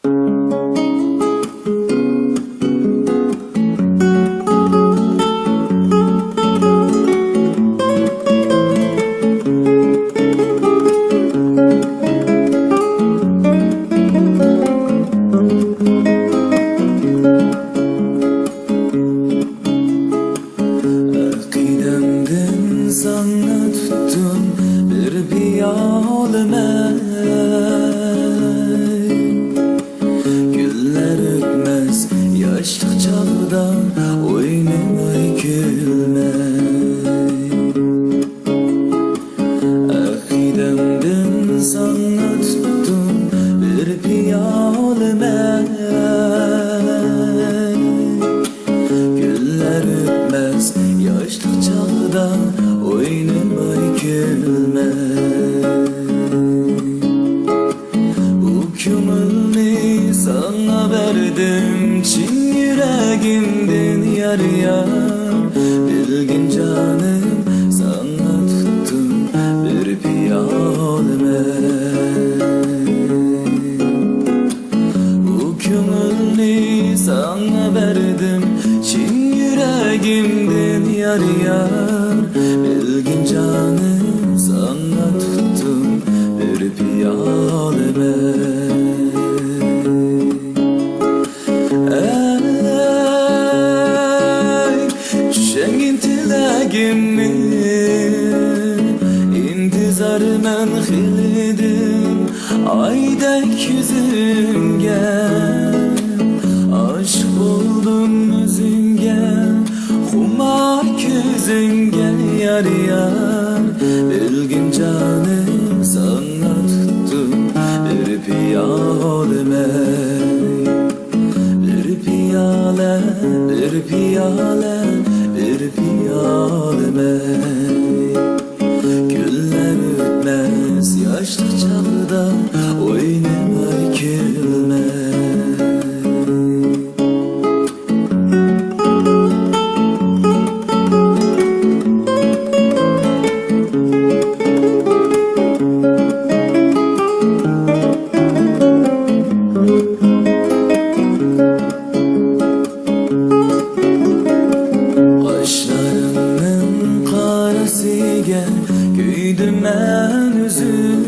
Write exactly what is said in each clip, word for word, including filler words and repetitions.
ئەقىدەمدىن ساڭا تۇتتۇم بىر پىيالە مەي. كۈنلەر ئۆتمەس ياشلىق چاغدا ئوينىماي كۈلمەي. ئەقىدەمدىن ساڭا تۇتتۇم بىر پىيالە مەي. كۈنلەر ئۆتمەس ياشلىق چاغدا ئوينىماي كۈلمەي. بۇ كۆڭۈلنى ساڭا بەردىم چىن يۈرەگىمدىن يار يار. بىلگىن جانىم، ساڭا تۇتتۇم بىر پىيالە مەي. بۇ كۆڭۈلنى ساڭا بەردىم چىن يۈرەگىمدىن يار يار. بىلگىن جانىم، ساڭا تۇتتۇم بىر پىيالە مەي. ئەي، چۈشەنگىن تىلەگىمنى، ئىنتىزارمەن خېلىدىن ئايدەك يۈزۈڭگە. ئاشىق بولدۇم ئۆزۈڭگە، خۇمار كۆزۈڭگە يار يار. بىلگىن جانىم، ساڭا تۇتتۇم بىر پىيالە مەي. بىر پىيالە، بىر پىيالە، بىر پىيالە مەي. كۈنلەر ئۆتمەس ياشلىق چاغدا ئوينىماي كۈلمەي. قاشلىرىڭنىڭ قارىسىگە كۆيدۈم مەن ئۆزۈم.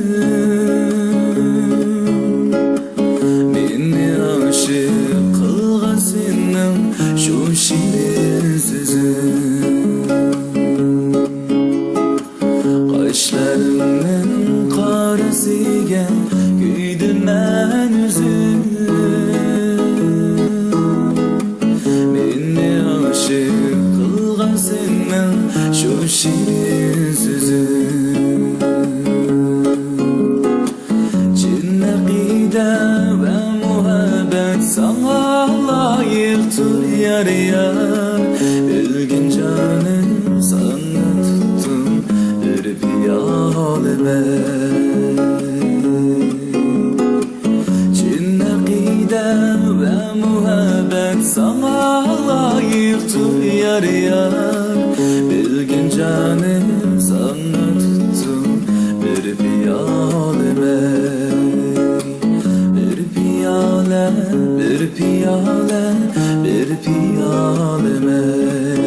مېنى ئاشىق قىلغان سېنىڭ شۇ شېرىن سۆزۈڭ. قاشلىرىڭنىڭ قارىسىگە كۆيدۈم مەن ئۆزۈم. مېنى ئاشىق قىلغان سېنىڭ شۇ شېرىن سۆزۈڭ. چىن ئەقىدە ۋە مۇھەببەت ساڭا لايىقتۇر يار يار. بىلگىن جانىم، ساڭا تۇتتۇم بىر پىيالە مەي. چىن ئەقىدە ۋە مۇھەببەت ساڭا لايىقتۇر يار يار. بىلگىن جانىم، ساڭا تۇتتۇم بىر پىيالە مەي. بىر پىيالە، بىر پىيالە، بىر پىيالە مەي.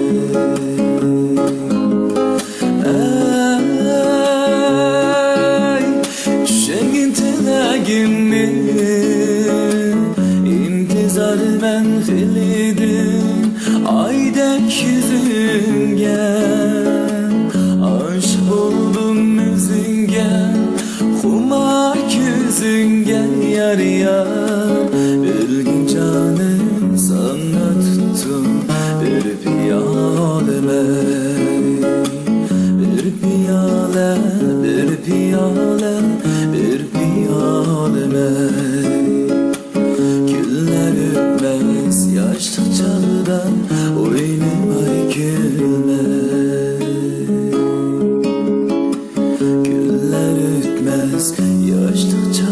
ئەي، چۈشەنگىن تىلەگىمنى، ئىنتىزارمەن خېلىدىن ئايدەك يۈزۈڭگە. ئاشىق بولدۇم ئۆزۈڭگە، خۇمار كۆزۈڭگە يار يار. بىلگىن جانىم، ساڭا تۇتتۇم بىر پىيالە مەي. بىر پىيالە، بىر پىيالە، بىر پىيالە مەي. كۈنلەر ئۆتمەس ياشلىق چاغدا ئوينىماي كۈلمەي. كۈنلەر ئۆتمەس ياشلىق چاغدا